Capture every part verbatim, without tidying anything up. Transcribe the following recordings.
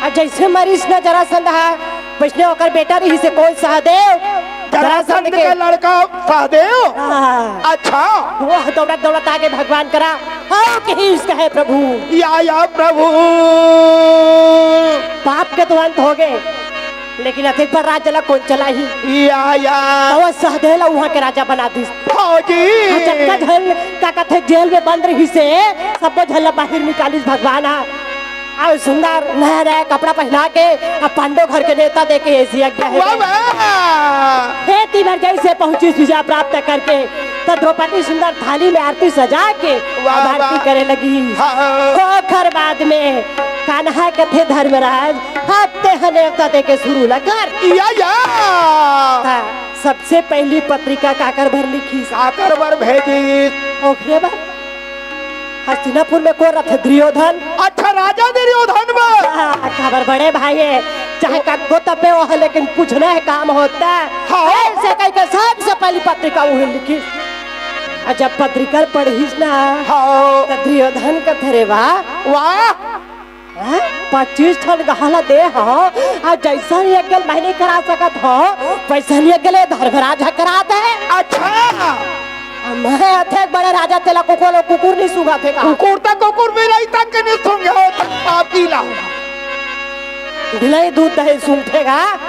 जइसे मरिस न जरासंध ह, वइसने ओकर बेटा रहिस हे कोन, सहदेव। जरासंध के लड़का सहदेव? हाँ। अच्छा। वो दौड़त दौड़त आगे भगवान करा, "आओ कहिस कहे प्रभु।" या, या प्रभु। पाप के तो अंत होगे, लेकिन अतेक बड़ राज ला कोन चलाही? या, या। तो वो सहदेव ला उहाँ के राजा बना दिस। हाँ जी। हाँ, जतका झन, का कथे, जेल में बंद रहिस हे, सब्बो झन ला बाहिर निकालिस भगवान ह। अउ सुंदर नया नया कपड़ा पहिना के, अउ पांडव घर के नेवता दे के अइसे यज्ञ हे। वाह, वाह। हे तीबर जइसे पहुंचिस विजय प्राप्त करके, त द्रौपदी सुंदर थाली में आरती सजा के, वाह, अब आरती वाह। करे लगिस। हाँ। ओखर बाद में कान्हा कथे, "धर्मराज, अब तेंह नेवता दे के सुरू ला कर।" या, या। त सबसे पहिली पत्रिका काकर बर लिखिस? काकर बर भेजिस? ओखरे बर। हस्तिनापुर में कोन रथे? दुर्योधन। अच्छा, राजा दुर्योधन बर। हाँ, काबर बड़े भाई हे, चाहे कतको तपे हो, लेकिन पूछना हे काम होता। हाँ। अइसे कहिके सबसे पहिली पत्रिका उही लिखिस। अउ जब पत्रिका ल पढ़िस ना, हाँ। त दुर्योधन कथे, "रे वाह।" वाह। हैं? पच्चीस ठन गाय ला दे हव, अउ जइसन यज्ञ ल मैं नइ करा सकत हव, वइसन यज्ञ ल धर्मराज ह करात हे। अच्छा। अउ मैं अतेक बड़े राजा, तेला कुकुर, कुकुर नइ सूंघत हे का? कुकुर त कुकुर, बिलाई तक के नइ सूंघे हो, त पापी ला। बिलाई दूध दही सूंघथे का?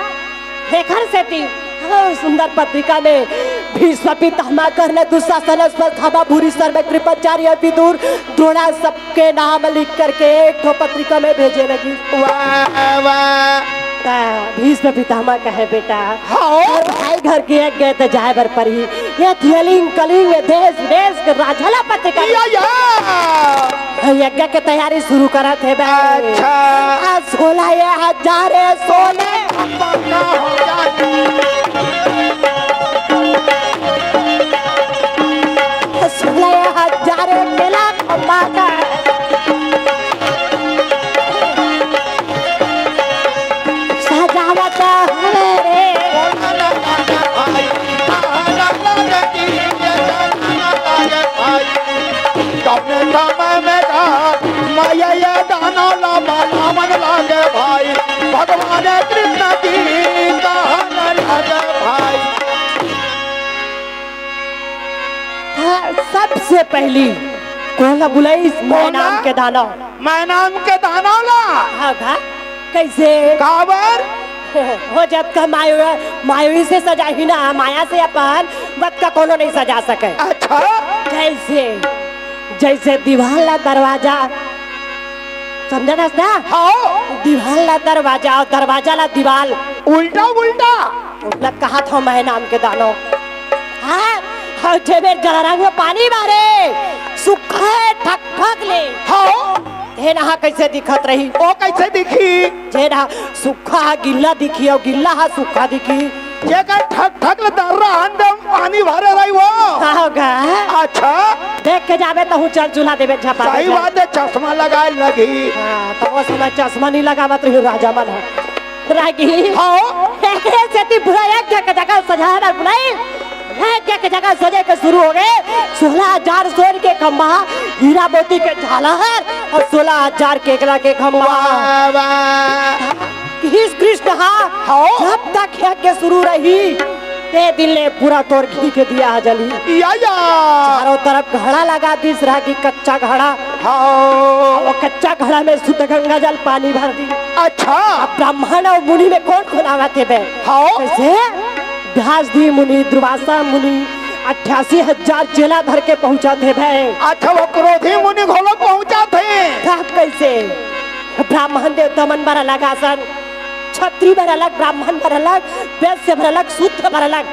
एखर सेती, हाँ, सुंदर पत्रिका में भीष्म पितामह, कर्ण, दुशासन, अश्वत्थामा, भूरिश्रवा, कृपाचार्य, विदुर, द्रोणा, सबके नाम लिख करके एक ठो पत्रिका में भेजे लगिस। वाह, वाह। त भीष्म पितामह कहे, "बेटा, हाँ। तोर भाई घर के यज्ञ हे त जाय बर परही।" ये अलिंग कलिंग, ये देश विदेश के राजा ला पत्रिका। या, या। यज्ञ के तैयारी सुरू करत हे बे। अच्छा। आ, सोलह हजार सोने। पक्का हो जाही। सोलह हजार मेला खंबा का। सजावत हवे रे। कौने समय में का माया ये दानव ला बनावन लागे भाई, भगवान कृष्ण जी कहन लागे भाई। हाँ, सबसे पहिली कोन ला बुलाइस? मैं नाम के दानव। मैं नाम के दानव ला? हाँ, हाँ। कइसे? काबर? हो, जतका मायो, मायो से सजाही ना, माया से अपन, वतका कोनो नइ सजा सकय। अच्छा। जइसे, जइसे दीवाल ला दरवाजा, समझे ना? हाँ। दीवाल ला दरवाजा अउ दरवाजा ला दीवाल। उल्टा उल्टा। उल्टा कहत हव मैं नाम के दानव। हाँ, अउ जेमे जलरंग में पानी भरे, सुक्खा हे ठक ठक ले। हाँ। तेन ह कइसे दिखत रही? ओ कइसे दिखही? जेन ह सुक्खा ह गिल्ला दिखही अउ गिल्ला ह सुक्खा दिखही। जेकर ठक ठक ले दर्रा अंदर पानी भरे रही वो। हाँ गा। अच्छा। देख के जाबे तहूँ चल चुला देबे झपा सही दे। बात हे, चश्मा लगाय लगही। हाँ, त ओ समय चश्मा नइ लगावत रही राजा मन ह। रागी। हाँ। एकरे सेती पूरा यज्ञ के जगह सजाय बर बुलाइस। यज्ञ के जगह सजे के सुरू होगे। सोलह हजार सोन के खंभा, हीरा मोती के झालर अउ सोलह हजार केकरा के खंभा। वाह, वाह। किहिस कृष्ण ह, हाँ। जब तक यज्ञ सुरू रही, ते दिन ले पूरा तोर घी के दिया ह जलही। या, या। चारों तरफ घड़ा लगा दिस, रागी कच्चा घड़ा। हाँ। अउ ओ कच्चा घड़ा में शुद्ध गंगा जल पानी भर दिस। अच्छा। अब ब्राह्मण अउ मुनि में कोन कोन आवत हे बे? हाँ। जइसे व्यास जी मुनि, दुर्वासा मुनि, अट्ठासी हजार चेला धर के पहुंचत हे बे। अच्छा, वो क्रोधी मुनि घलो पहुंचत हे। का कइसे? ब्राह्मण देवता मन बर अलग आसन, छत्री बर अलग, ब्राह्मण बर अलग, वैश्य बर अलग, शूद्र बर अलग।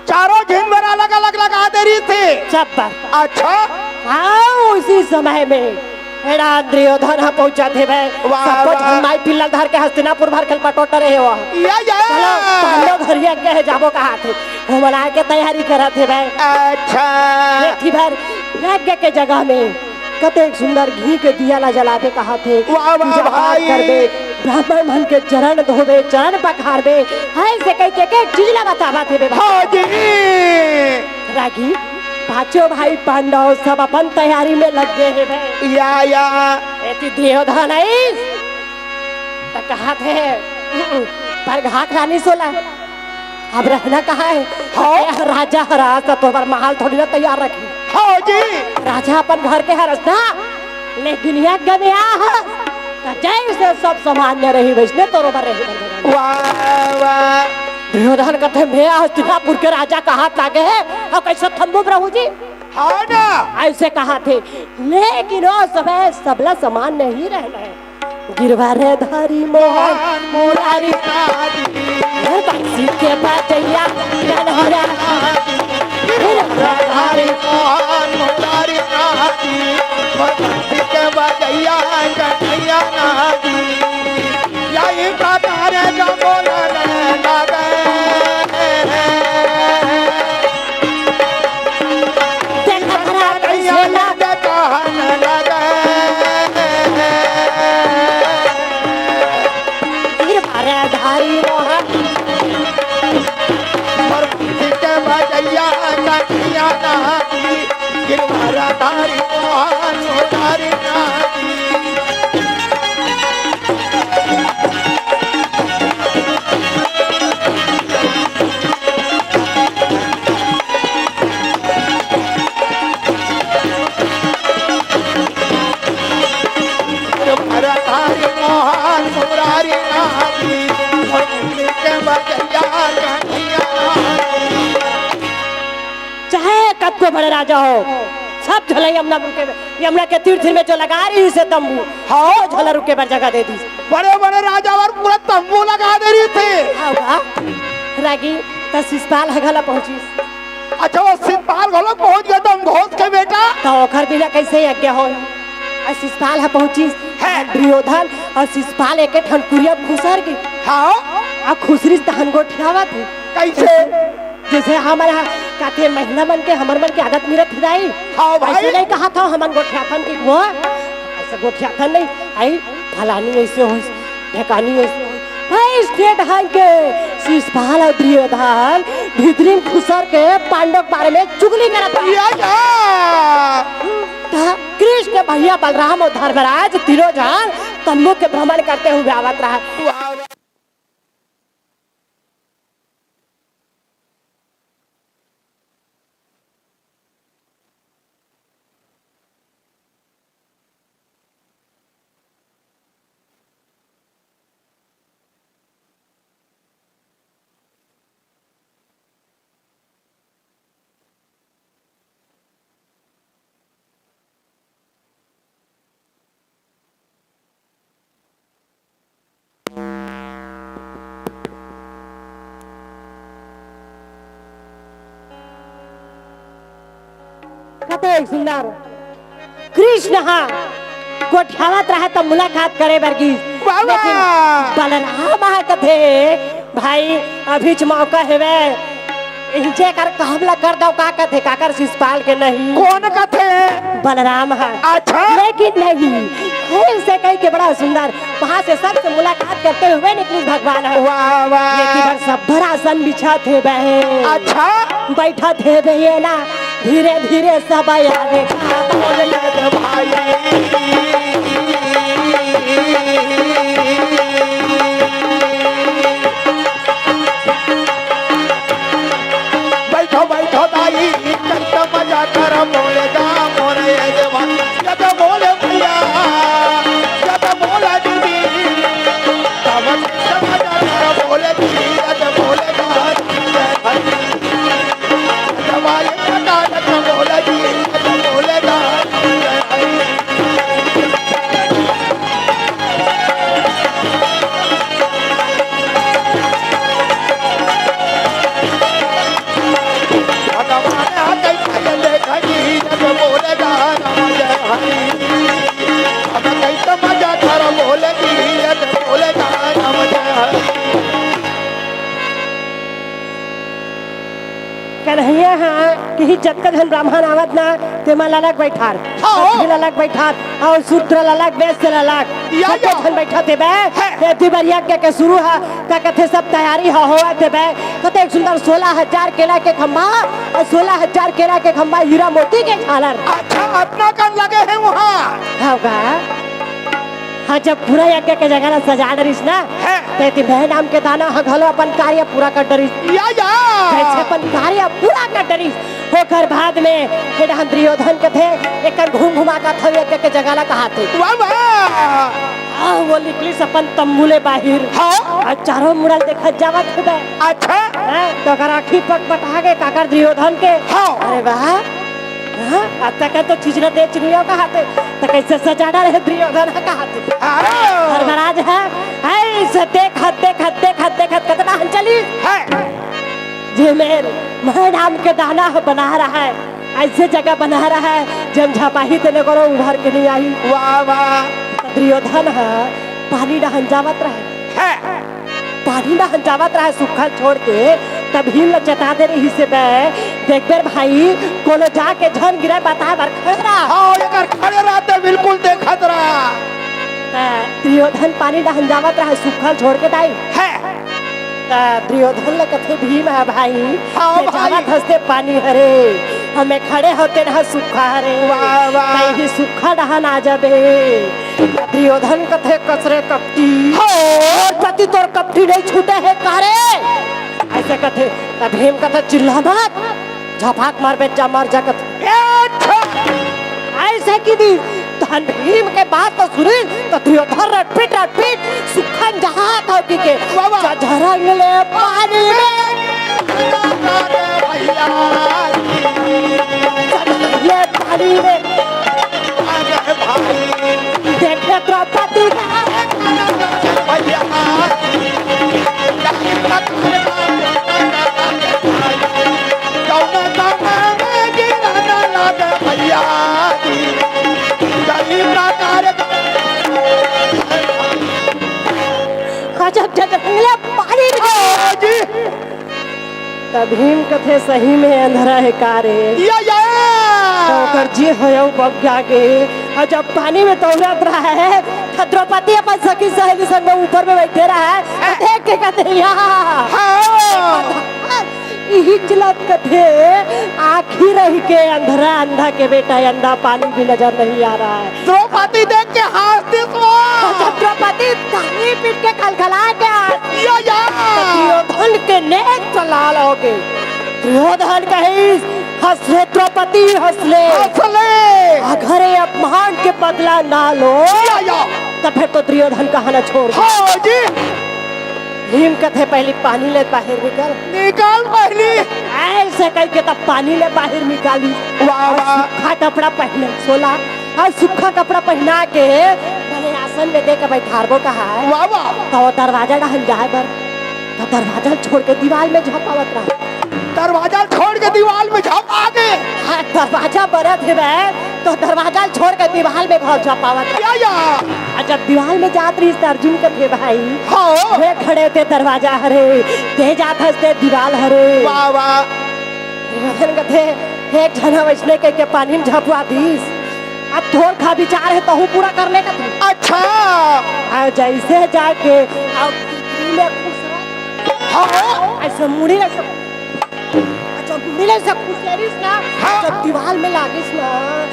चारों झिन बर अलग-अलग लगा दे रहिस हे। सब बर। अच्छा। हाँ, उसी समय में हे राम दुर्योधन ह पहुंचत हे बे। वाह, सबो वाह। झन माई पिल्ला धर के हस्तिनापुर भर के पटोट रहे हो। या, या। चलो, पांडव घर यज्ञ हे, जाबो कहत हे। ओमन आय के तैयारी करत हे बे। अच्छा। एती बर यज्ञ के जगह में कतेक सुंदर घी के दिया ला जलाबे कहत हे। वाह, वाह, पूजा पाठ भाई। करबे, ब्राह्मण मन के चरण धोबे, चरण पखारबे, अइसे कहिके एक एक चीज ला बतावत हे बे। हाँ जी। रागी, पांचों भाई पांडव सब अपन तैयारी में लग गे हे बे। या, या। एती दुर्योधन आइस। त कहाथे, "परघात रानी सोला, अब रहना कहाँ है?" हाँ। "ए, राजा हरा, त तोहर महल थोड़ी ना तैयार रखी।" हाँ जी। राजा अपन घर के हरस ना, लेकिन ये गदया ह, त जैसे सब सामान्य रही, वैसने तोरो बर रही। वाह, वाह। दुर्योधन कथे, "मैं हस्तिनापुर के राजा कहात लागे है, अउ कैसे थम्बू प्रभु जी?" हाँ ना। ऐसे कहाथे, लेकिन ओ समय सबला सामान्य ही रहना है। गिरवा रे धारी मोहन मोहन मुरारी, मुरारी नारी। हे बंसी के बजैया कन्हैया। गिरवा रे धारी मोहन मुरारी नारी। बंसी के बजैया कन्हैया नारी। यही प्रकार जो बोलन लागे। देखत रहा कैसे ना। कहन लगे। गिरवा रे धारी मोहन। मोर मुंशी के बजैया कन्हैया नारी। गिरवा रे धारी मोहन धारी नारी। भरतारी मोहन मुरारी नारी, उनके बजैया कन्हैया। चाहे कतको बड़े राजा हो, सब झन यमुना रुके, यमुना के तीर तीर में जो लगा रहिसे तंबू, हाँ। वो झन ला रुके बर जगह दे दिस। बड़े बड़े राजा अउ पूरा तंबू लगा दे रहिसे। हाँ बा। रागी, त शिशुपाल ह घला पहुंचिस। अच्छा, वो शिशुपाल घलो पहुंच गे दंभोज के बेटा? त ओखर बिना कैसे यज्ञ होय? अउ शिशुपाल ह पहुंचिस। है। दुर्योधन अउ शिशुपाल एके ठन कुरिया खुसर गे। हाँ। अउ खुसरिस तहन गोठियावत हे। कैसे? जैसे हमर ह, कथे महिला मन के, हमर मन के आदत मिलत हे दाई। हाँ भाई। ऐसे नहीं कहाथंव हमन गोठियाथन कि वो, ऐसे गोठियाथन नहीं। आई फलानी ऐसे होइस, ढेकानी ऐसे होइस। भाई, स्टेट हाई के शिशुपाल अउ दुर्योधन भीतरी में खुसर के पांडव के बारे में चुगली करत रहा। या, या। त कृष्ण भैया बलराम अउ धर्मराज तीनों झन तंबू के भ्रमण करते हुए आवत रहा। वाह, वाह। कतेक सुंदर। कृष्ण ह गोठियावत रहे त मुलाकात करे बर गिस। वाह, वाह। लेकिन बलराम ह कथे, भाई, अभीच मौका हेवे, इहिंचे कर काम ला कर दव, का कथे, काकर शिशुपाल के नहीं। कोन कथे? बलराम ह। अच्छा। लेकिन नहीं, फिर से कहि के बड़ा सुंदर, वहाँ से सबसे मुलाकात करते हुए निकलिस भगवान ह। वाह, वाह। ये कि बर सब्बर आसन बिछात हेबे। अच्छा। बैठत हेबे ये ना, धीरे धीरे सब आवे। बोल ये भाई। बैठो, बैठो दाई, कैसे मजा कर बोले गा मोरे देवा। जब बोले भैया, जब बोले दीदी, तब कैसे मजा कर बोले दीदी, जब बोले गा। जब आए जब बोले दीदी, जब बोले गा। कन्हैया ह किहिस जतका झन ब्राह्मण आवत ना, तेमन ला अलग बइठार। हाँ। क्षत्रिय ला अलग बइठार, अउ शूद्र ला अलग, वैश्य ला अलग। या, सबो या। झन बइठत हेबे। है। एती बर यज्ञ के शुरू ह, का कथे सब तैयारी ह होवत हेबे। कतेक सुंदर सोलह हजार केला के खंभा अउ सोलह हजार केला के खंभा हीरा मोती के झालर। अच्छा, अतना कन लगे हे उहाँ? हव गा। हाँ, जब पूरा यज्ञ के जगह ला सजा डरिस ना, हाँ। त एती मैं नाम के दानव ह घलो अपन कार्य पूरा कर डरिस। या, या। जइसे अपन कार्य पूरा कर डरिस, ओकर बाद में हे डहन दुर्योधन कथे, "एकर घूम घुमा का थव यज्ञ के जगह ला कहाथे।" वाह, वाह। आ, वो निकलिस अपन तम्बू ले बाहिर। हाँ। अउ चारों मुड़ा देखत जावत हवय। अच्छा। हाँ, त ओकर आँखी पटपटा गे काकर दुर्योधन के। हाँ। अरे वाह, हाँ, अब तक तो चीज ल दे चुनिया कहाथे, त कइसे सजा डारे हे दुर्योधन ह कहाथे। हाँ। धर्मराज ह, अइसे देखत, देखत, देखत, देखत कतना हन चलिस। है। जे मेर मैं नाम के दानव ह बना रहय, अइसे जगह बना रहय, जेम झपाही तेने कोनो उभर के नइ आही। वाह, वाह। दुर्योधन ह पानी डहन जावत रहय। है। पानी डहन जावत रहय सुक्खा ल छोड़ के, त भीम ल चेता दे रहिस हे, "बे, देख बे रे भाई, कोनो जाके झन गिरय, बताय बर खड़े रह।" हाँ, एकर खड़े रहते बिल्कुल देखत रह। त दुर्योधन पानी डहन जावत रहय सुक्खा ल छोड़ के दाई। है। त दुर्योधन ल कथे भीम ह, "भाई, हाँ, ते भाई। जावत हस ते पानी हरे, हमें खड़े होते न सुक्खा हरे। वाह, वाह। तहीं सुक्खा डहन आ जाबे।" दुर्योधन कथे, "कस रे कपटी, हाँ। तोर पति तोर कपटी नइ छूटे हे का रे?" अइसे कथे, त भीम कथे, "चिल्ला मत, झपाक मारबे, जा मर जा," कथे। ए, अच्छा। अइसे कहि दिस, तहन भीम के बात तो सुनिस, त दुर्योधन रटपिट रटपिट सुक्खा ल जावत हव कहिके, वाह, वाह। झरंग ले पानी में। भैया। झरंग ले पानी में। अरे भाई। देखे द्रौपदी के। भैया। कौन समय में गिरन लागे भैया जी, कई प्रकार का। गजब, गजब, मिला पानी। हाँ जी। त भीम कथे, "सही में अंधरा हे का रे?" या, या। त ओकर जी होय अउ बग्या गे। अउ जब पानी में तौरत रहय, त द्रौपदी अपन सखी सहेली संग में ऊपर में बइठे रहय, त देख के कथे, "या।" हाँ। इही चलत कथे, आँखी रहिके अंधरा, अंधा के बेटा अंधा, पानी भी नजर नहीं आ रहा है। द्रौपदी देख के हँस दिस वो। अच्छा, द्रौपदी दाहिनी पीठ के खलखला के हँस। या, या। दुर्योधन के नेत्र लाल हो गे। दुर्योधन कहिस, "हँस ले द्रौपदी, हँस ले। हँस ले। अगर ये अपमान के बदला ना लो, या, या। त फेर तो दुर्योधन कहाना छोड़ दे।" हाँ जी। भीम कथे, "पहिली पानी ले बाहिर निकल।" निकल पहिली। अइसे कहिके तब पानी ले बाहिर निकालिस। वाह, अउ वाह। सुक्खा कपड़ा पहिने, सोला, अउ सुक्खा कपड़ा पहिना के बने आसन में दे के बइठारबो कहाय। वाह, वाह। त वो दरवाजा डहन जाय बर, त दरवाजा ल छोड़ के दीवाल में झपावत रहय। दरवाजा ल छोड़ के दीवाल में झपा गे। हाँ, दरवाजा बरत हे बे, त दरवाजा ल छोड़ के दीवाल में घुस झपावत रहय। या, या। अउ जब दीवाल में जात रहिस त अर्जुन कथे, "भाई, हाँ। मैं खड़े ते दरवाजा हरे, ते जात हस ते दीवाल हरे।" वाह, वाह। दुर्योधन कथे, "एक झन ह वइसने कहिके पानी में झपवा दिस, अब थोर खा विचार हे, तहूँ पूरा कर ले," कथे। अच्छा। अउ जइसे जाके, अब मुड़ी में कुछ हाँ। अइसे मुड़ी में से अच्छा, मुड़ी ले से खुसेरिस ना, हाँ। जब दीवाल में लागिस ना,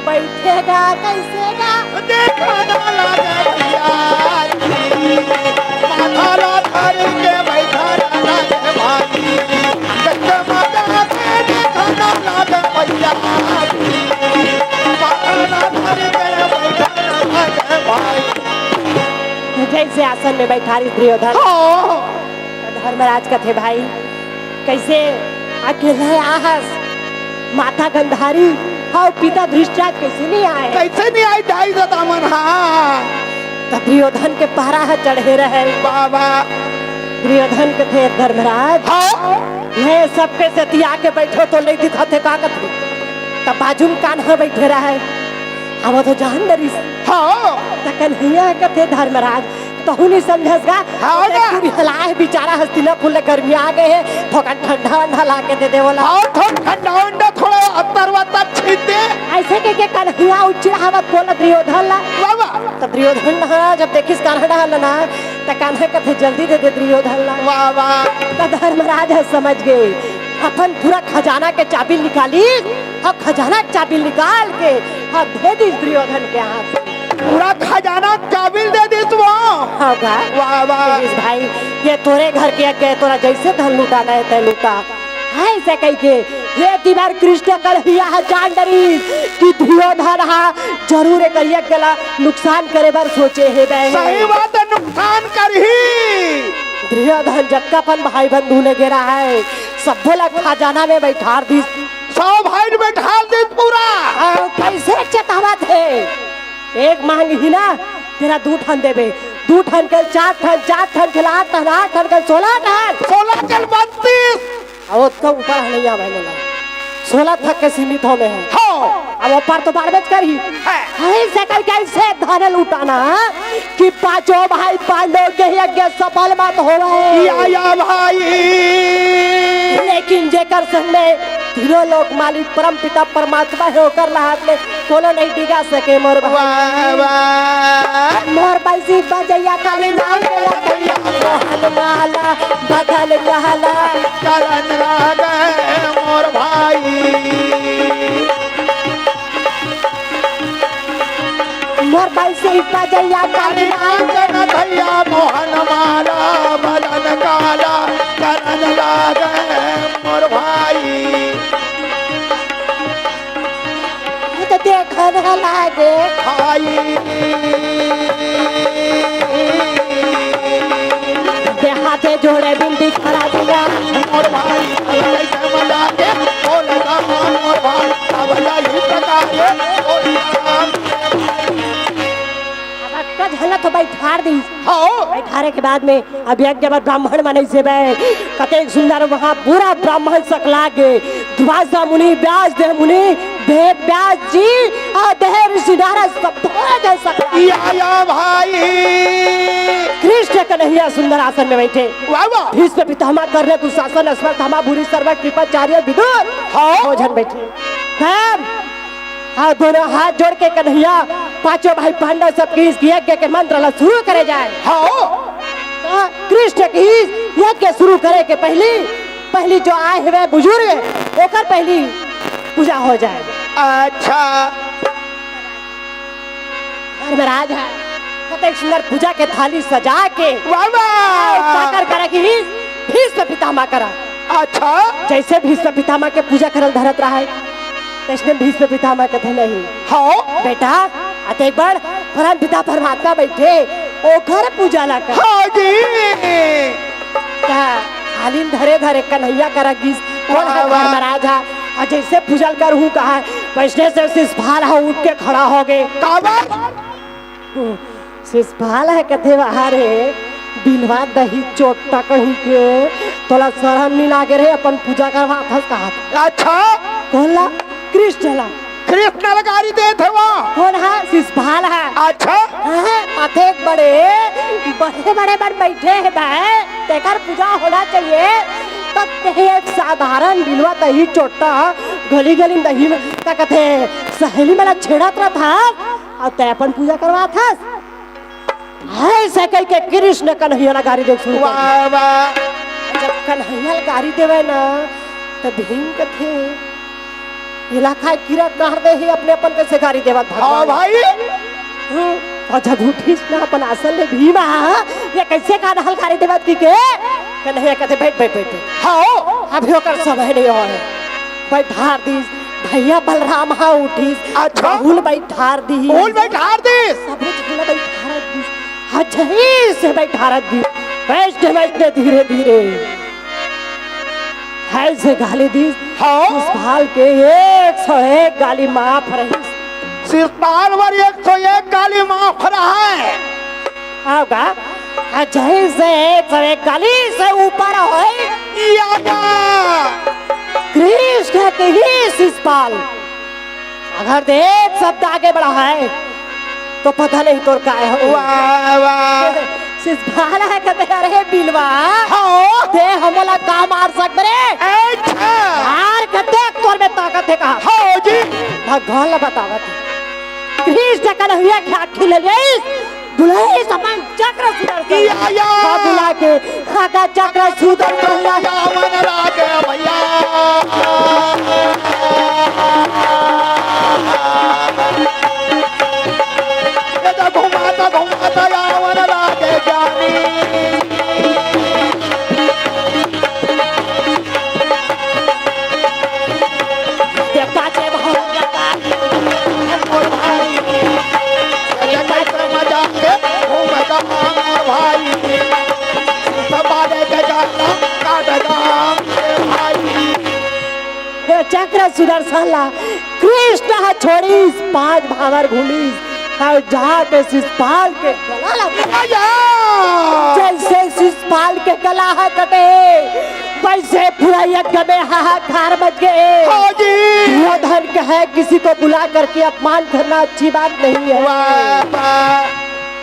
बइठे गा, कइसे गा? देखा ना लागे भैया जी, माथा ला धर के बइठा ना लागे भाई, कच्चा माजा से देखा ना लागे भैया जी, माथा ला धर के बइठा ना लागे भाई। जइसे आसन में बइठारिस दुर्योधन। हाँ। त धर्मराज कथे, "भाई, कइसे अकेल्ला आहस? माता गांधारी अउ पिता धृतराज कइसे नइ आय?" कइसे नइ आय, दाई ददा मन, हाँ। त दुर्योधन के पारा ह चढ़े रहय। बाबा। दुर्योधन कथे, "धर्मराज, हाँ। मैं सबके सेती आके बइठे हों त नइ दिखत हे का?" कथे। त बाजू म कान्हा बइठे रहय। अब वो तो जान डरिस। हाँ। त कन्हैया कथे, "धर्मराज, तहूँ नइ समझस गा?" हाँ ना। तू भी हलाय बिचारा हस्तिनापुर ले गरमिया गे हे, थोकन ठंडा वंडा ला के दे दे वोला। हाँ, थोकन ठंडा वंडा, थोड़ा अत्तर वत्तर छींच दे। अइसे कहिके कन्हैया अउ चिढ़ावत बोलत दुर्योधन ला। वाह, वाह। त दुर्योधन ह जब देखिस कान्हा डहर ला ना, त कान्हा कथे, "जल्दी दे दे दुर्योधन ला।" वाह, वाह। त धर्मराज ह समझ गे, अपन पूरा खजाना के चाबी निकालिस, अउ खजाना के चाबी निकाल के, अउ दे दिस दुर्योधन के हाथ में। पूरा खजाना काबिल दे दिस वो। हाँ गा। वाह, वाह। भाई, ये तोरे घर के आगे तोरा जैसे धन लुटाना है, तै लुटा। हाँ, ऐसे कह के ये दीवार कृष्ण कन्हैया ह जान डरिस कि दुर्योधन ह जरूर एकर यज्ञ ला नुकसान करे बर सोचे हे बे। सही बात है, नुकसान करही। दुर्योधन जतका अपन भाई बंधु ले गे रहय, सब्बो ला खजाना में बैठार दिस। सौ भाई बैठार दिस पूरा। अउ कैसे चेतावत हे? एक मांगही ना, तेला दू ठन देबे, दू ठन के चार ठन, चार ठन के आठ ठन, आठ ठन के सोलह ठन। सोलह के बत्तीस। अउ ओतका ऊपर ह नइ आवय मोला। सोलह तक के सीमित होगे हे। हाँ। अब ऊपर तो बाढ़बेच करही। हाँ। अइसे कहिके अइसे धन लुटाना कि पांचों भाई पांडव के यज्ञ सफल मत होवय। या, या भाई। लेकिन जेकर संग में तीनों लोक मालिक परम पिता परमात्मा हे, ओकर ला हाथ में कोनो नइ डिगा सके मोर भाई। वाह, वाह। मोर बैसी बजैया काली नाम के लकैया, मोहन माला बदल कहला। करन लागे मोर भाई। मोर बैसी बजैया काली नाम के लकैया, मोहन माला बदन काला। करन लागे मोर भाई। ये तो देखन लागे। भाई। दे हाथे जोड़े बिनती करा दिया। मोर भाई, कैसे मना के बोलता मोर भाई, अब यही प्रकार ये बोलता। अब अक्का झलक तो बैठार दी। हाँ। बैठारे के बाद में अब यज्ञ बर ब्राह्मण मन अइसे बे, कतेक सुंदर वहाँ पूरा ब्राह्मण सकला गे। दुर्वासा मुनि, व्यास देव मुनि, वेद व्यास जी अउ देव ऋषि नारद सब थोड़ा जन सकला। या, या भाई। कृष्ण कन्हैया सुंदर आसन में बैठे। वाह, वाह। भीष्म पितामह, कर्ण दुशासन अश्वत्थामा भूरि शर्मा कृपाचार्य विदुर। हाँ। दो झन बैठे। तब हाँ, दोनों हाथ जोड़ के कन्हैया, पांचों भाई पांडव सब कहिस कि यज्ञ के मंत्र ला शुरू करे जाए। हाँ। तो कृष्ण कहिस यज्ञ शुरू करे के पहली, पहली जो आए हुए बुजुर्ग, ओकर पहली पूजा हो जाए। अच्छा। धर्मराज ह कतेक सुंदर पूजा के थाली सजा के वाह, वाह। साकर करा कि भीष्म पितामह करा। अच्छा। जैसे भीष्म पितामह के पूजा करल धरत रहय, तइसने भीष्म पितामह कथे नहीं। हाँ। बेटा, अतेक बड़ परम पिता परमात्मा बैठे, ओकर पूजा ला कर। हाँ जी। का थाली धरे धरे कन्हैया करा गिस, कोन वाह, ह वाह। धर्मराज ह, अउ जैसे पूजा ल करहूँ कहा, वैसने से शिशुपाल ह उठ के खड़ा होगे। का बात? शिशुपाल ह कथे, "वाह रे, बिलवा दही चोट्टा कहीं के, तोला शरम नइ लागे रे, अपन पूजा करवाथस कहा।" अच्छा। कोन ला? कृष्ण ला। कृष्ण ला गारी देत हे वो। कोन ह? शिशुपाल ह। अच्छा। हाँ, अतेक बड़े, बड़े-बड़े मन बैठे हे बे, तेकर पूजा होना चाहिए। तब तें एक साधारण बिलवा दही चोट्टा, गली-गली में दही में, का कथे, सहेली मन ला छेड़त रथस, अउ तें अपन पूजा करवाथस। अइसे कहिके कृष्ण कन्हैया ला गारी दे शुरू कर वाह, वाह। जब कन्हैया ला गारी देवे ना, त भीम कथे, "एला काय कीरा काट दे हे, अपने अपन कइसे गारी देवत भगवान?" हाँ भाई। हम्म, अउ जब उठिस ना अपन आसन ले भीम, "हाँ, ये कइसे का ढल गारी देवत?" कहिके कन्हैया कथे, "बैठ, बैठ, बैठ, बैठ।" हाँ। अभी ओकर समय नइ होय। बैठार दिस, भैया बलराम ह उठिस, अच्छा। ओला बैठार दिस। ओला बैठार दिस। सबे झन ला बैठार दिस। हाँ, जइसे बैठार दिस। वइसने, वइसने धीरे-धीरे। अइसे गाली दिस। हाँ। शिशुपाल के एक सौ एक गाली माफ रहिस। शिशुपाल बर एक सौ एक गाली माफ रहय। अउ का? अउ जइसे एक सौ एक गाली से ऊपर होय। या, या। कृष्ण के ही शिशुपाल। अगर तें एक शब्द आगे बढ़ाय, तो पता नहीं तोर काय हो। वाह, वाह। शिशुपाल ह कथे, "अरे बिलवा, हाँ। तें हमला का मार सकबे रे? अच्छा। मार कतेक तोर में ताकत हे कहा?" हाँ जी। भगवान ला बतावत हे। कृष्ण कन्हैया के आँखी ले लेइस, बुलाइस अपन चक्र सुदर्शन। या, या। हाँ, बुला के, हाँ, का चक्र सुदर्शन ला। या, मन रागे भैया। ये दर्शन ला कृष्ण ह छोड़िस, पांच भांवर घूमिस, अउ जाके शिशुपाल के गला ला। या, या। जइसे शिशुपाल के गला ह कटे, वइसे पूरा यज्ञ में हाहाकार मच गए। हाँ जी। दुर्योधन कहे, "किसी को बुला करके अपमान करना अच्छी बात नहीं है।" वाह, वाह।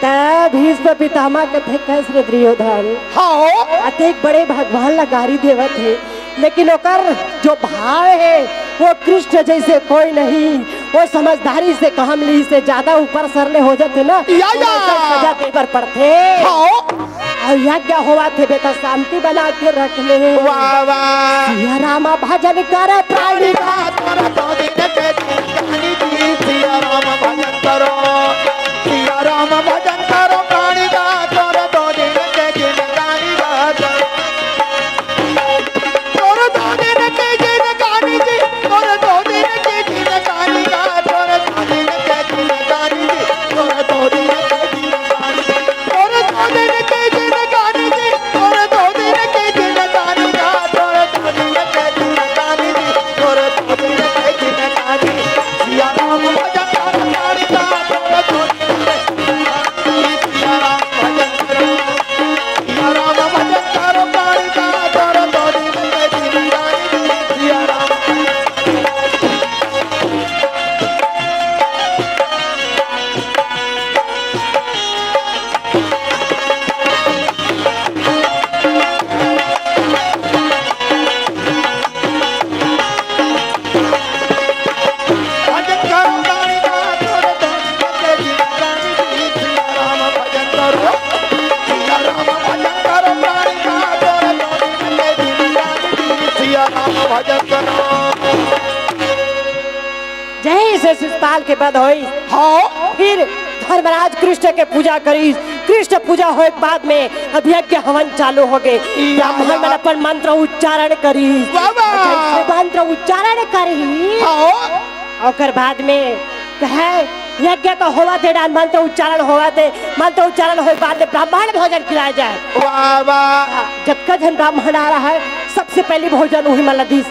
त भीष्म पितामह कथे, "कइसे रे दुर्योधन?" हाँ। अतेक बड़े भगवान ला गारी देवत हे, लेकिन ओकर जो भाव हे, वो कृष्ण जइसे कोई नहीं। वो समझदारी से काम लिहिस हे, ज्यादा ऊपर सर ले हो जाथे ना, या, या। तो ओकर सजा दे बर पड़थे। हाँ। अउ यज्ञ होवत हे बेटा, शांति बना के रख ले। वाह, वाह। सिया राम भजन कर प्राणी का। तोर दो दिन के जिनगानी जी, सिया राम भजन करो। सिया राम भजन करो प्राणी का, तोर दो दिन के जिनगानी का। तोर दो दिन के जिनगानी जी, तोर दो दिन के जिनगानी का, तोर दो दिन के जिनगानी जी, तोर दो दिन के जिनगानी, तोर दो दिन के जिनगानी जी, तोर दो दिन के जिनगानी का, तोर दो दिन के जिनगानी जी, तोर दो दिन के जिनगानी। सिया राम भजन कर प्राणी का, तोर दो दिन के जिनगानी, सिया राम भजन करो। सिया राम भजन करो, कालिका करो, दो दिन के जिनगानी। सिया राम भजन करो, कालिका करो, दो दिन के जिनगानी। सिया राम भजन करो। सिया राम भजन करो, प्राणी का तोर दो दिन के जिनगानी। सिया राम भजन करो। जइसे शिशुपाल के वध होइस, हाँ। फिर धर्मराज कृष्ण के पूजा करिस। कृष्ण पूजा होए के बाद में अब यज्ञ हवन चालू हो गए। या, ब्राह्मण या। मन अपन मंत्र उच्चारण करिस। वाह, वाह। जइसे मंत्र उच्चारण करिस, हाँ। ओकर बाद में कहे, यज्ञ तो होवत हे, डान मंत्र उच्चारण होवत हे, मंत्र उच्चारण होए बाद में ब्राह्मण भोजन खिलाए जाए। वाह, वाह। जतका झन ब्राह्मण आ रहा है, सबसे पहली भोजन उही मन ला दिस।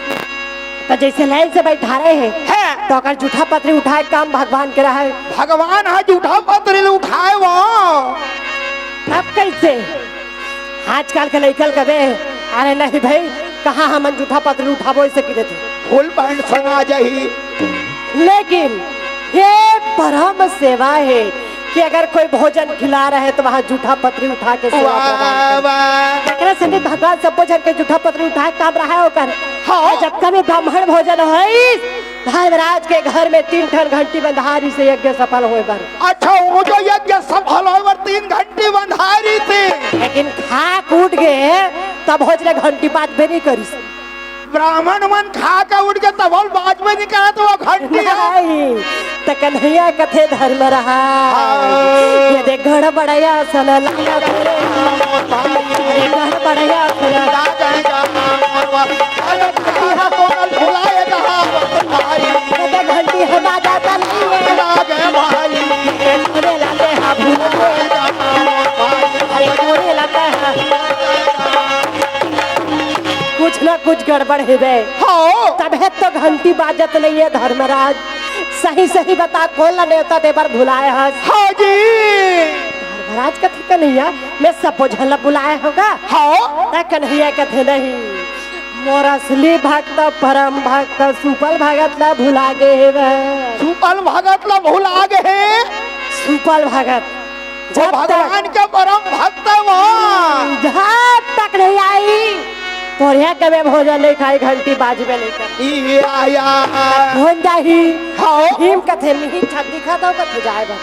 त जइसे लाइन से बैठा रहे हैं, हैं। त ओकर जूठा पतरी उठाए काम भगवान के रहा है। भगवान ह जूठा पतरी ल उठाए वो। अब कइसे? आजकल के लइका ल कबे, "अरे नहीं भई, कहाँ हमन जूठा पतरी उठाबो?" अइसे कहि देथे। फुल पैंट संगा जाही। लेकिन ये परम सेवा हे कि अगर कोई भोजन खिला रहे त वहाँ जूठा पतरी उठा के सेवा वाह, प्रदान करे। वाह। एकरा सेती भगवान सब्बो झन के जूठा पतरी उठाए काम रहा हे ओकर। हाँ। जब कभी ब्राह्मण भोजन होइस, धर्मराज के घर में तीन ठन घंटी बंधारिस हे यज्ञ सफल होए बर। अच्छा, वो जो यज्ञ सफल होए बर तीन घंटी बंधारिस हे। लेकिन खाक उठ गे, तभो ले घंटी बाजबे नइ करिस। ब्राह्मण मन खाके उठ गे तभो ले बाजबे नइ करत वो घंटी। नहीं, त कन्हैया कथे धर्म रहा। हाँ। ये देख गड़बड़ाय असन लागत हे। अरे गड़बड़ाय असन लागत हे। घंटी ह बाजत नइ हे। अरे कोने लागे हा भूल। अरे कोने लागे हा। कुछ ना कुछ गड़बड़ हे बे। हाँ। तभे तो घंटी बाजत नइ हे धर्मराज। सही सही बता, कोन ला नेवता दे बर भुलाए हस? हाँ जी। धर्मराज कथे, "कन्हैया, मैं सब्बो झन ला बुलाए हों गा।" हाँ। त कन्हैया कथे, "नहीं, मोर असली भक्त, परम भक्त सुपल भगत ला भुला गे हे गा।" सुपल भगत ला भुला गे हे? सुपल भगत। वो जब तक भगवान के परम भक्त हे वो। जब तक नइ आही, तोर यज्ञ में भोजन नइ खाही, घंटी बाजबे नइ करही। ई आया। कोन जाही? हाँ। भीम कथे, "मिही छत दिखत हे," कथे, "जाए बर।"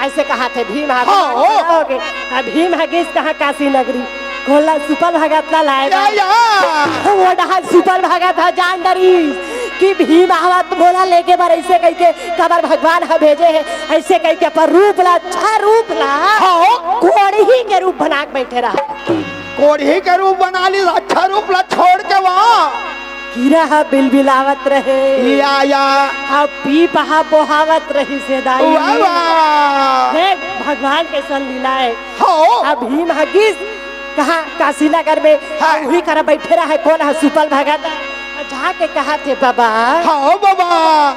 अइसे कहाथे भीम ह हाँ। खड़ा होके। अब भीम ह गिस कहाँ काशी नगरी, कोन ला सुपल भगत ला लाए या, बर। या। वो डहर सुपल भगत ह जान डरिस कि भीम आवत मोला लेगे बर, अइसे कहिके काबर भगवान ह भेजे हे, अइसे कहिके अपन रूप ला, अच्छा रूप ला, हाँ। कोढ़ी के रूप बना के बइठे रहा। कोढ़ी के रूप बना लिस, अच्छा रूप ला छोड़ के वो। कीरा ह बिलबिलावत रहे। या, या। अउ पीप ह बोहावत रहिस हे दाई। वाह, वाह। देख, भगवान के संग लीला हे। हो। अब भीम ह गिस कहाँ? काशीनगर में। हाँ। उही करा बइठे रहा हे, कोन ह? सुपल भगत। जाके कहत हे, "बाबा, हाँ बाबा।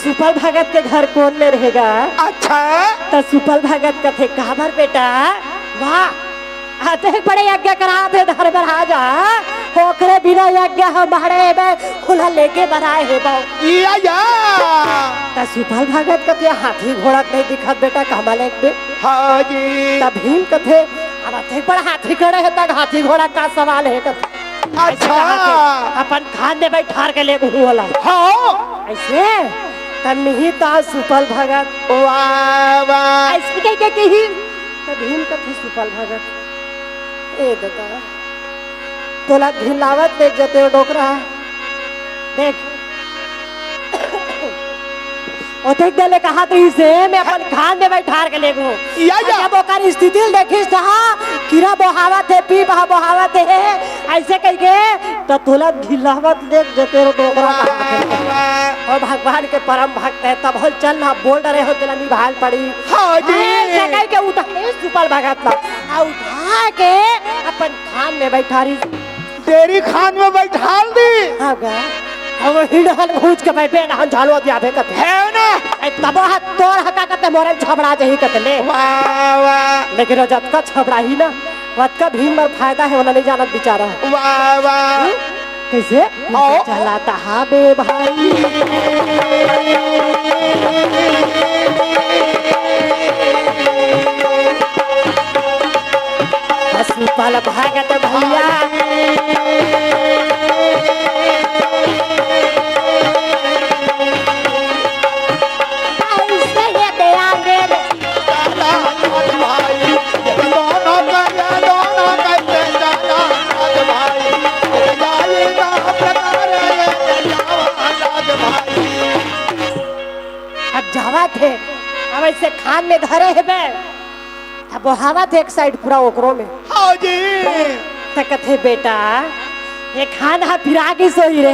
सुपल भगत के घर कोन में रहेगा?" अच्छा। त सुपल भगत कथे, "काबर बेटा?" वाह, अतेक बड़े यज्ञ करात हे धर्मराजा, ओकरे बिना यज्ञ ह माड़े में खुला लेके बराए हे बा। या, या। त सुपल भगत कथे, "हाथी घोड़ा नइ दिखत बेटा, कहमा लेगबे?" हाँ जी। त भीम कथे, "अब अतेक बड़ा हाथी खड़े हे, त हाथी घोड़ा का सवाल हे?" कथे, अच्छा। "अइसे कहाथे, अपन खान में बइठार के लेगहूँ ओला।" हाँ। अइसे? त मिही त सुपल भगत। वाह, वाह। अइसे कहिके किही। त भीम कथे, "सुपल भगत, ए ददा, तोला ढिल्लावत देख जते ओ डोकरा। देख, ओतेक देर ले कहत रहिस हे, मैं अपन खान में बइठार के लेगहूँ।" या, या। जब ओकर स्थिति ल देखिस त, हाँ, कीरा बोहावत हे, पीप ह बोहावत हे, अइसे कहिके, त तोला ढिल्लावत देख जते ओ डोकरा। वाह, वाह। ओ भगवान के परम भक्त हे, तभो ले चल ना, बोल डरे हो, तेला निभाय ल पड़ी। हाँ जी। अइसे कहिके उठा ले सुपल भगत ला, अउ उठा के अपन खान में बइठारिस। डेरी खान में बइठार दिस। हाँ गा। अब हिंडहन घूंच के बइठे, नहन झालवा दिया बे कथे। हे ना? ए, तभो ह तोर ह का कथे मोरे झबड़ा जही कथे ले। वाह, वाह। लेकिन ओ जतका झबड़ाही ना, ओतका भीम बर फायदा हे, ओला नइ जानत बिचारा। वाह, वाह। हम्म? कइसे? आओ। चलत हाबे भाई। सुपल भगत भइया। अइसे ये दे आगे। अब जावत हे, अब अइसे खान में धरे हेबे, अब बोहावत हे एक side पूरा ओकरो में। हाँ जी। त कथे, "बेटा, ए खान ह पिरा गिस होही रे।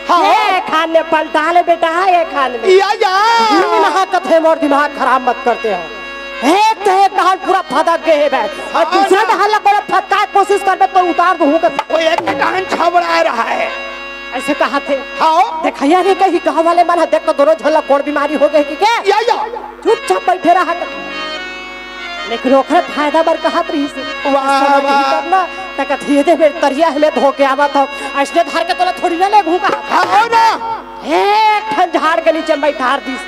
हाँ। ए खान में पलटा ले बेटा, ए खान में।" या, या। भीम ह कथे, "मोर दिमाग खराब मत करते हो। एक त एक डहर पूरा फदक गे हे बे, अउ हाँ दूसरा ना। डहर ला कोनो फदकाय के कोशिश करबे त उतार दूहूँ," कथे। ओ एक डहर झबड़ा रहा हे। अइसे कहत हे। हाँ। देखइया नइ कही, गाँव वाले मन ह देख के दोनों झन ला कोन बीमारी हो गे हे कि के? या, या। चुपचाप बइठे रहा कर। लेकिन ओखर फायदा बर कहत रहिस। वाह, वाह। त कथे, "ये दे, मेर तरिया हे, मैं धो के आवत हँव।" अइसने धर के तोला थोड़ी ना लेगहूँ का। हाँ, हो ना। एक ठन झाड़ के नीचे में बइठार दिस।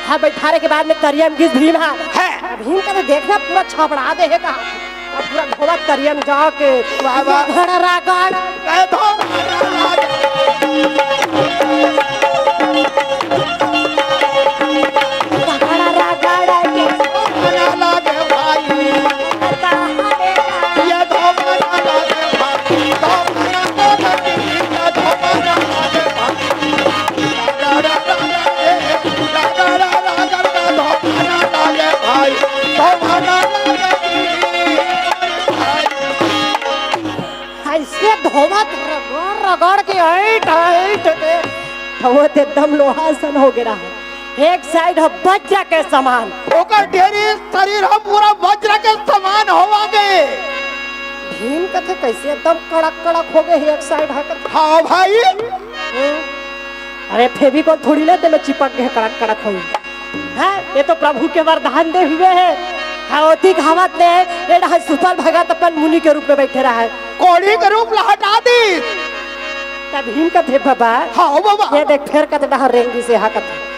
हाँ, बइठारे के बाद में तरिया में गिस भीम ह। हे। भीम कथे, "देख ना, पूरा झबड़ा दे हे का।" अब पूरा धोवत तरिया में जाके वाह, वाह। रगड़, रगड़। ए, धो, रगड़, रगड़ के। लागे भाई। ये धो, लागे भाई। धो, लागे भाई। अइसे धोवत रगड़ रगड़ के अइंठ अइंठ के धोवत एकदम लोहा सन हो गे रहा। एक side ह वज्र के समान। ओकर ढेरी शरीर ह पूरा वज्र के समान होवा गे। भीम कथे, "कइसे एकदम कड़क कड़क हो गे हे एक side ह?" हाँ भाई। हम्म। अरे Fevicol थोड़ी ना तेमे चिपक गे हे, कड़क कड़क होई। हैं? ये तो प्रभु के वरदान दे हुए हे। हाँ, ओती कहावत ले, ये डहर सुपल भगत अपन मुनि के रूप में बइठे रहा हे। कोढ़ी के रूप ला हटा दिस। त भीम कथे, "बाबा, हाँ, ओ बाबा। ये देख, फेर कते डहर रेंगिस हे, हा कथे।"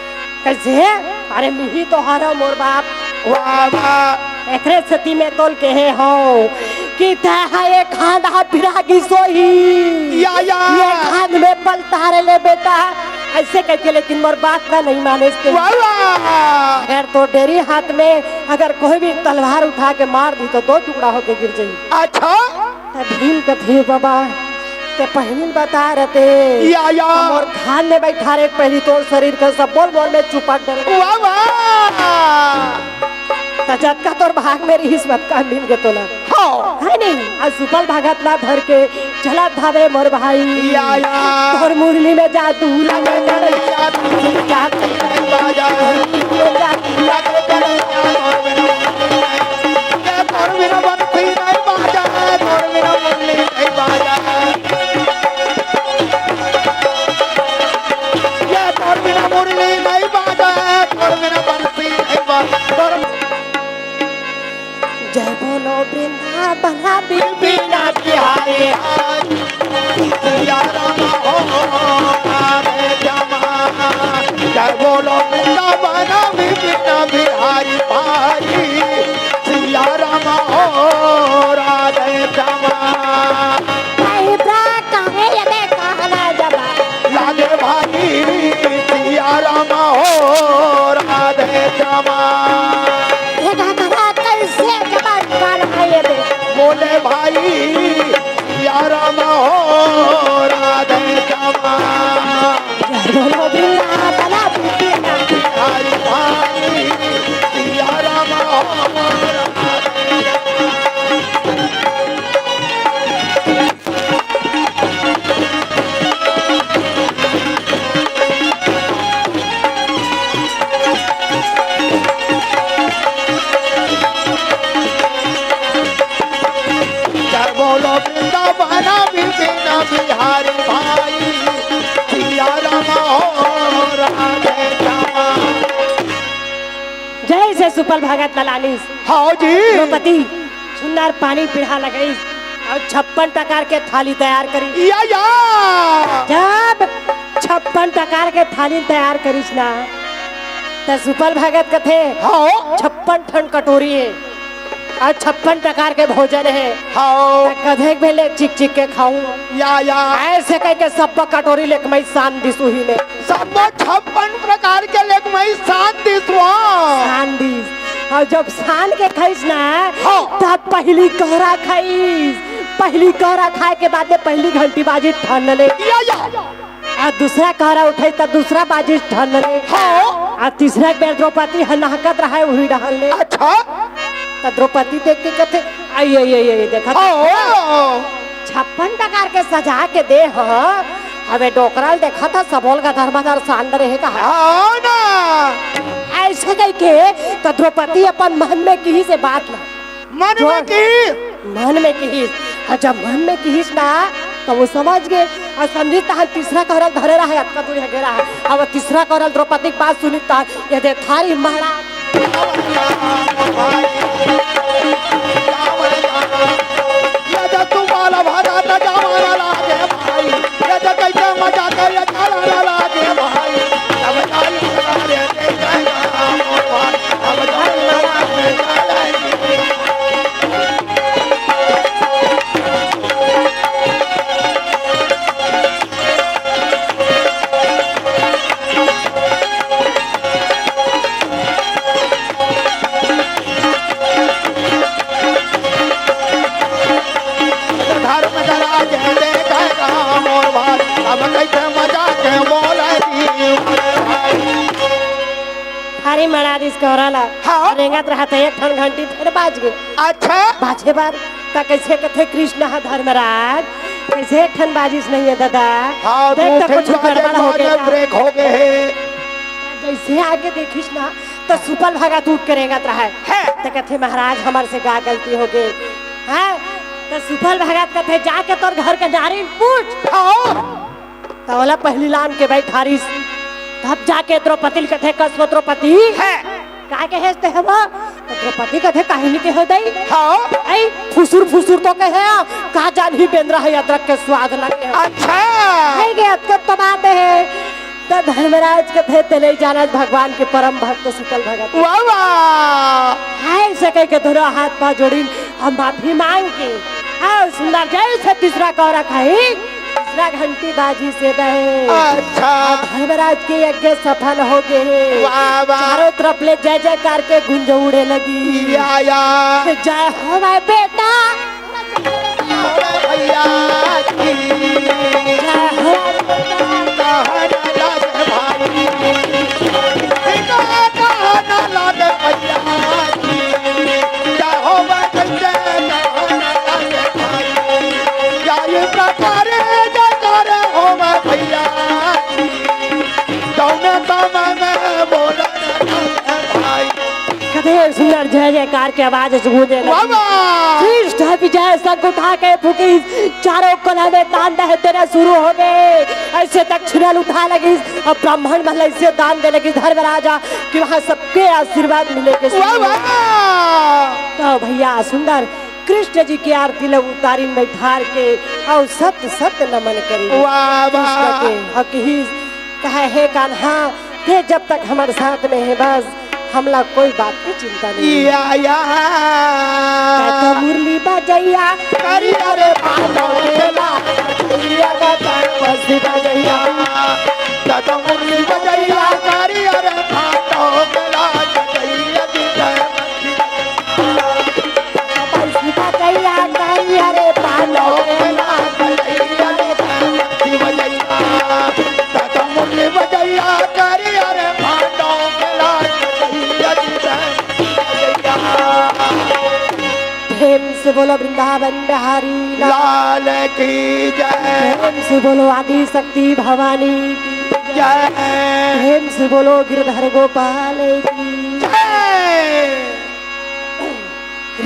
कइसे? "अरे, मिही तो हरँव मोर बाप।" वाह, वाह। एकरे सेती मैं तोल केहे हँव कि तैं हा एक हांध हा पिरा गिस होही। या, या। एक हांध में पलटारे ले बेटा। अइसे कहिके, लेकिन मोर बात ला नइ मानिस ते। वाह, वाह। अगर तोर डेरी हाथ में अगर कोई भी तलवार उठा के मार दिही, त दो टुकड़ा होके गिर जाही। अच्छा। त भीम कथे, "बाबा, तैं पहिली बता रहते। या, या। मोर खान में बइठारे पहिली तोर शरीर के सब बोल बोल में चुपक डर।" वाह, वाह। त जतका तोर भाग में रिहिस, वतका मिल गे तोला। हाँ। हे नहीं? अउ सुपल भगत ला धर के चलत हवे मोर भाई। या, या। तोर मुरली में जादू लगे, लगे, जादू, जादू, बाजा। वृंदावन बिपिन बिहारी। सिया राम हो राधे श्यामा। जय बोलो वृंदावन बिपिन बिहारी भाई। सिया राम हो राधे श्यामा। भाई ब्रा काहे ये दे कहना जबा। लागे भाई सिया राम हो राधे श्यामा। ये घघरा कैसे जबा वाला है ये दे। बोले भाई सिया राम हो राधे श्यामा। जय बोलो बिहारी वाला बिपिन बिहारी भाई। सिया राम हो राधे श्यामा। जय बोलो वृंदावन बिपिन बिहारी भाई। सिया राम हो राधे श्यामा। जय से सुपल भगत ललानीस। हाँ जी। द्रौपदी सुंदर पानी पीढ़ा लगईस अउ छप्पन प्रकार के थाली तैयार करिस। या, या। जब छप्पन प्रकार के थाली तैयार करिस ना, त सुपल भगत कथे, हाँ। छप्पन ठन कटोरी हे अउ छप्पन प्रकार के भोजन हे। हाँ। त कथेक भेले चिक चिक के खाऊं। या, या। ऐसे कहिके सब्बो कटोरी लेकमई सान दिस उही में। सब्बो छप्पन प्रकार के लेकमई सान दिस वो। सान दिस। अउ जब सान के खाईस ना, हाँ। तब पहिली कहरा खाईस। पहिली कहरा खाए के बाद में पहिली घंटी बाजिस ठन ले। या, या। अउ दूसरा कहरा उठाईस तब दूसरा बाजिस ठन ले। हाँ। अउ तीसरा बेर द्रौपदी ह नहकत रहय उही डहन ले। अच्छा। त द्रौपदी देख के कथे, "आई, आई, आई, आई, देखा त हाँ। छप्पन प्रकार के सजा के दे ह, अबे डोकरा ल देखा त सबो ल गधर मधर सान डरे हे कहा।" हाँ ना। ऐसे कहिके त द्रौपदी अपन मन में किहिस ए बात ला। मन जो में किहिस? मन में किहिस। अउ जब मन में किहिस ना, त वो समझ गे। अउ समझिस तहन तीसरा कहरा ल धरे रहय, अतका दूर ह गे रहय। अब तीसरा कहरा ल द्रौपदी के बात सुनिस तहन ये दे थारी महाराज। ये दे तू बाला भाजा त जमाना लागे भाई। ये दे कैसे मजा करे चलाना लागे भाई। अब जाई सारे दे जाएगा मोर भाई। अब जाई सारे दे जाएगा। धर्म जरा के देखेगा मोर भाई, अब कैसे मजाक बोले जी। थारी मड़ा दिस कहरा ला। हाँ। रेंगत रहत हे, एक ठन घंटी फेर बाज गे। अच्छा। बाजे बार त कइसे कथे कृष्ण ह धर्मराज, कइसे एक ठन बाजिस नहीं हे ददा। हाँ, देख दू त ठन कुछ बाजे गड़बड़ हो गे बाजे का। ब्रेक हो गे हे। जइसे आगे देखिस ना, त सुपल भगत उठ के रेंगत रहय। हे। त कथे, "महाराज, हमर से का गलती हो गे?" हैं? त सुपल भगत कथे, "जाके तोर घर के नारी ल पूछ।" हाँ। त ओला पहिली लान के बइठारिस। तब जाके द्रौपदी ल कथे, "कस वो द्रौपदी।" हे। का कहेस तें हव? त द्रौपदी कथे, "काहे नइ कहेंव दई?" हाँ। अई, फुसुर फुसुर तो कहेंव, का जानही बेंदरा ह अदरक के स्वाद लगे हे। अच्छा। हे गे, अतका तो बात हे। त धर्मराज कथे, "तें नइ जानस भगवान के परम भक्त सुपल भगत।" वाह, वाह। हाय से कहिके दोनों हाथ पाँव जोड़िन, हम माफी मांग के। अउ सुंदर जइसे तीसरा कौरा खाही, तीसरा घंटी बाजिस हे दई। अच्छा। अब धर्मराज के यज्ञ सफल हो गे हे। वाह, वाह। चारों तरफ ले जय जयकार के गूंज उड़े लगी। या, या। जय हो भाई बेटा। भैया की। जय हो। कहना लागे भाई। कहना लागे भैया की। जय हो भाई, कहना लागे भाई। या ये प्रकार जयकार हो भैया। जौने समय में बोलन भाई। कते सुंदर जय जयकार के आवाज से गूंजे लगी। वाह, वाह। कृष्ण विजय शंख उठा के फूंकिस, चारों कोना में तांडव तेना शुरू हो गे। अइसे दक्षिणा उठा लगिस अउ ब्राह्मण मन ला अइसे दान दे लगिस धर्मराजा कि वहाँ सबके आशीर्वाद मिले के शुरू वाह, हो गे। वाह। त भैया सुंदर कृष्ण जी के आरती ल उतारिन बैठार के, अउ सत सत नमन करिन। वाह, वाह। कृष्ण के हक ही कहे, हे कान्हा, ते जब तक हमर साथ में हे, बस हमला कोई बात के चिंता नहीं। या, या। कहे तो मुरली बजैया, करिया रे भालो खेला, करिया का तन बसी बजैया। दादा मुरली बजैया, करिया रे भालो खेला, करिया की तन बसी बजैया। पैसी बजैया, करिया रे भालो खेला, करिया रे भालो खेला। प्रेम से बोलो वृंदावन बिहारी लाल लाल की जय। प्रेम से बोलो आदि शक्ति भवानी की जय। प्रेम से बोलो गिरधर गोपाल की जय।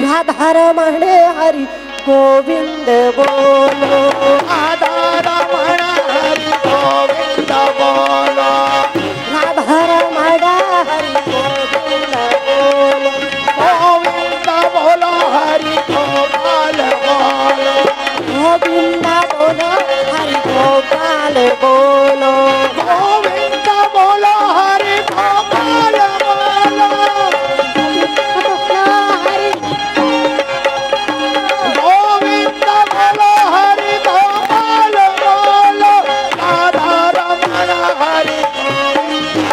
राधा रमण हरि गोविंद बोलो। राधा रमण हरि गोविंद बोलो। राधा रमण हरि गोविंद बोलो। गोविंद बोलो हरि गोपाल बोलो। गोविंद बोलो हरि गोपाल बोलो। गोविंद बोलो हरि गोपाल बोलो। हरि गोविंद बोलो हरि गोपाल बोलो। राधा रमण हरि गोविंद।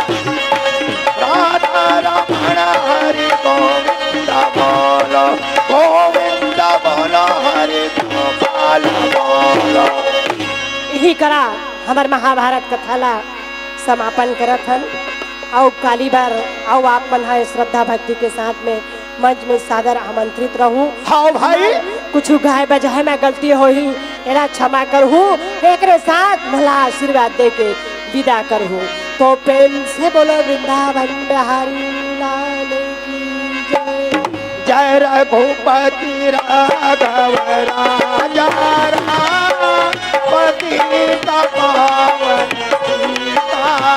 राधा रमण हरि गोविंद बोलो। गोविंद बोलो हरि गोपाल बोलो। इही करा हमर महाभारत कथा ला समापन करत हन। अउ काली बार अउ आप मन ह श्रद्धा भक्ति के साथ में मंच में सादर आमंत्रित रहू। हाँ भाई। कुछ गाय बजाए में गलती होही, एला क्षमा करहू, एकरे साथ मोला आशीर्वाद दे के विदा करहू। तो प्रेम से बोलो वृंदावन बिहारी लाल की जय। जय रघुपति राघव राजा राम, पतित पावन सीताराम।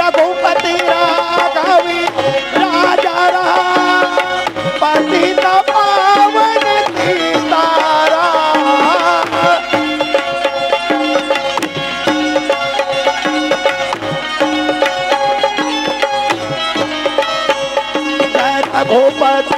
रघुपति राघव राजा राम, पतित पावन सीताराम। जय रघुपति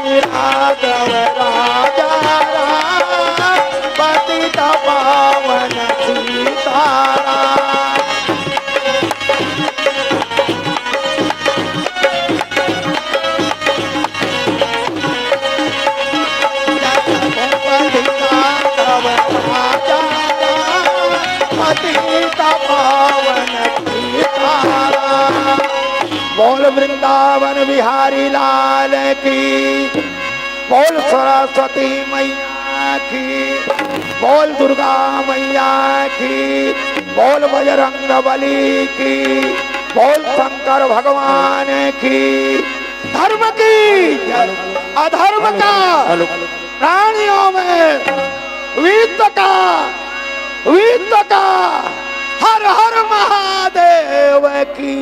राघव राजा राम, पतित पावन सीताराम। बोल वृंदावन बिहारी लाल की, बोल सरस्वती मैया की, बोल दुर्गा मैया की, बोल बजरंग बली की, बोल शंकर भगवान की। धर्म की, अधर्म का, प्राणियों में वित्त का, वित्त का, हर हर महादेव की।